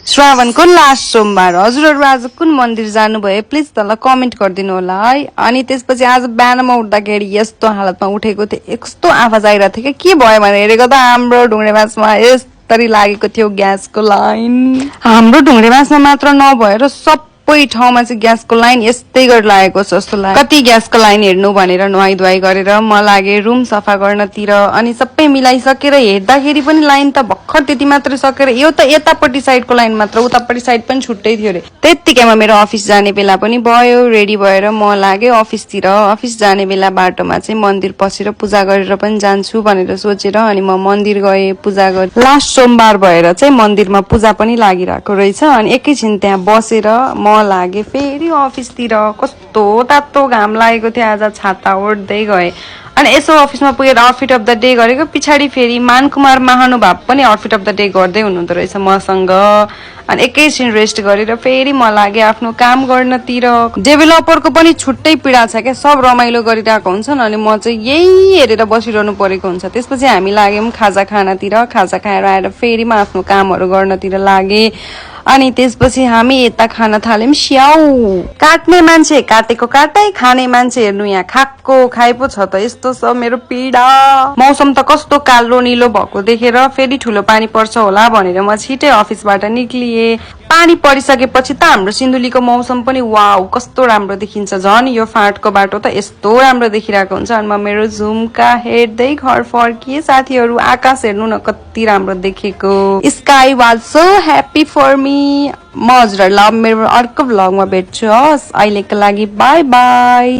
श्रावणको last सोमबार हजुरहरू आज कुन मन्दिर जानुभयो प्लिज तल कमेन्ट गरिदिनु होला है। अनि त्यसपछि आज बिहानमा उठ्दाखेरि यस्तो हालतमा उठेको थिएँ, यस्तो आवाज आइरहेको थियो के भयो भनेर हेरेको त हाम्रो ढुङ्ग्रेबासमा यसरी लागेको थियो ग्यासको लाइन। हाम्रो ढुङ्ग्रेबासमा मात्र नभएर सबै ठाउँमा चाहिँ ग्यासको लाइन यस्तै गरी लागेको छ जस्तो लाग्यो। कति ग्यासको लाइन हेर्नु भनेर नुहाई धुवाई गरेर म लागे रुम सफा गर्नतिर। अनि सबै मिलाइसकेर हेर्दाखेरि पनि लाइन त भर्खर त्यति मात्रै सकेर यो त यतापट्टि साइडको लाइन मात्र, उतापट्टि साइड पनि छुट्टै थियो अरे। त्यत्तिकैमा मेरो अफिस जाने बेला पनि भयो, रेडी भएर म लागे अफिसतिर। अफिस जाने बेला बाटोमा चाहिँ मन्दिर पसेर पूजा गरेर पनि जान्छु भनेर सोचेर अनि म मन्दिर गएँ, पूजा गरेँ। लास्ट सोमबार भएर चाहिँ मन्दिरमा पूजा पनि लागिरहेको रहेछ। अनि एकैछिन त्यहाँ बसेर म लागे फेरि अफिसतिर। कस्तो तातो घाम लागेको थियो, आज छाता ओढ्दै गए। अनि यसो अफिसमा पुगेर आउटफिट अफ द डे गरेको पछाडि फेरि मानकुमार महानुभाव पनि आउटफिट अफ द डे गर्दै हुनुहुँदो रहेछ मसँग। अनि एकैछिन रेस्ट गरेर फेरि म लागे आफ्नो काम गर्नतिर। डेभलपरको पनि छुट्टै पीडा छ क्या, सब रमाइलो गरिरहेको हुन्छन् अनि म चाहिँ यही हेरेर बसिरहनु परेको हुन्छ। त्यसपछि हामी लाग्यौँ खाजा खानातिर। खाजा खाएर आएर फेरि म आफ्नो कामहरू गर्नतिर लागे। अनि त्यसपछि हामी यता खान थाल्यौँ स्याउ। काट्ने मान्छे काटेको काटै, खाने मान्छे हेर्नु यहाँ खाएको खाए पो छ त। यस्तो छ मेरो पीडा। मौसम त कस्तो कालो निलो भएको देखेर फेरि ठुलो पानी पर्छ होला भनेर म छिटै अफिसबाट निक्लिए। पानी परिसकेपछि त हाम्रो सिन्धुलीको मौसम पनि वाउ कस्तो राम्रो देखिन्छ। झन् यो फाँटको बाटो त यस्तो राम्रो देखिरहेको हुन्छ। अनि म मेरो झुम्का हेर्दै घर फर्किए। साथीहरू आकाश हेर्नु न कति राम्रो देखेको। Sky was so happy for me. म हजुरहरूलाई मेरो अर्को भ्लगमा भेट्छु। हस् अहिलेको लागि बाई बाई।